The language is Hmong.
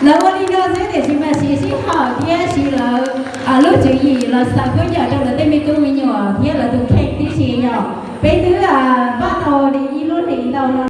Lawv ua li no xwb tiam sis mas siv sib haum thiab siv lawv lub tswv yim los xaws khaub ncaws rau lawv tej me tub me nyuam thiab lawv tus kheej tib si yom. Peb twb npaj tau li ib lub hlis ntau no.